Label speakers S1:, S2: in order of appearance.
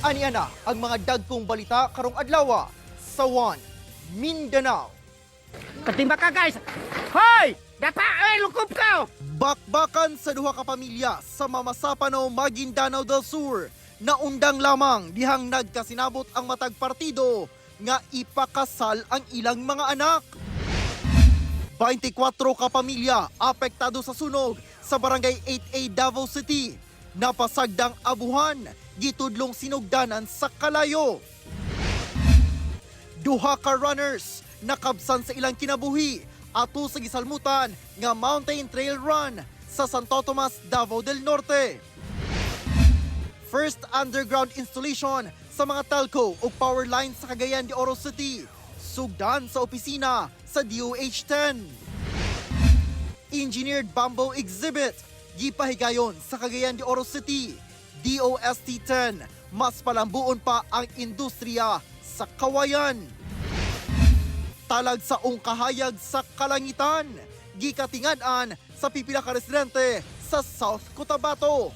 S1: Ania na ang mga dagkong balita karong adlaw sa One Mindanao.
S2: Katimba ka, guys! Hoy! Dapa! Ay, lukob ka!
S1: Bakbakan sa duha ka pamilya sa Mamasapano, Maguindanao del Sur. Naundang lamang dihang nagkasinabot ang matag partido nga ipakasal ang ilang mga anak. 24 ka pamilya apektado sa sunog sa Barangay 8A, Davao City. Napasagdang abuhan, gitudlong sinugdanan sa kalayo. Duha ka runners nakabsan sa ilang kinabuhi ato sa gisalmutan nga Mountain Trail Run sa Santo Tomas, Davao del Norte. First underground installation sa mga telco o power lines sa Cagayan de Oro City. Sugdan sa opisina sa DOH-10. Engineered Bamboo Exhibit, gipahigayon sa Cagayan de Oro City. DOST-10, mas palambuon pa ang industriya sa Kawayan. Talag sa kahayag sa kalangitan, gikatingad-an sa pipila ka residente sa South Cotabato.